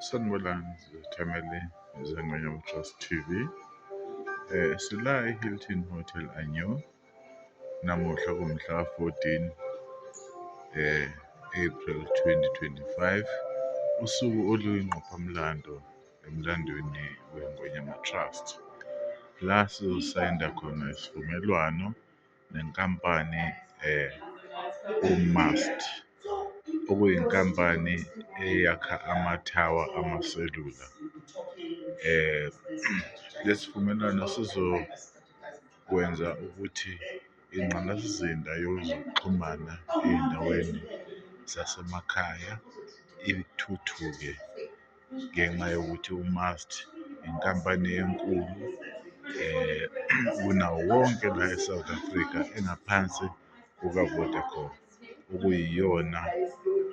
Sanibonani zethameli zeNgonyama Trust TV. Sila e-Hilton Hotel Anyo namuhla kuwumhla ka-14 April 2025, usuku oluyingqophamlando emlandweni weNgonyama Trust. La sizosayinda khona isivumelwano nenkampani u-MAST, okuyinkampani eyakha amathawa amaselula. Lesi sivumelwano sizokwenza ukuthi ingqalasizinda yezokuxhumana ey'ndaweni zasemakhaya ithuthuke ngenxa yokuthi u-MAST inkampani enkulu kunawo wonke la e-South Africa engaphansi kuka-Vodacom, okuyiyona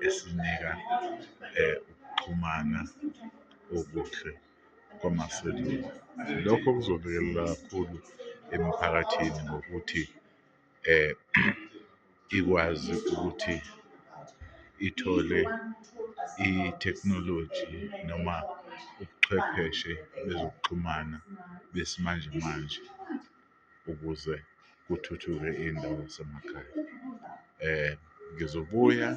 esinika ukuxhumana okuhle kwamaselula. Lokho kuzolekelela kakhulu emphakathini ngokuthi ikwazi ukuthi ithole ithekhinoloji noma ubuchwepheshe bezokuxhumana besimanjemanje ukuze kuthuthuke iy'ndawo zasemakhaya. Ngizobuya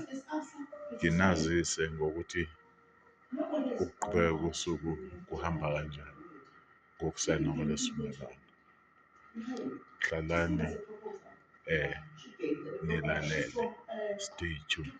nginazise ngokuthi ukuqhubeka kosuku kuhamba kanjani ngokusayinwa kwalesi sivumelwano. Hlalani nilalele, stay tuned.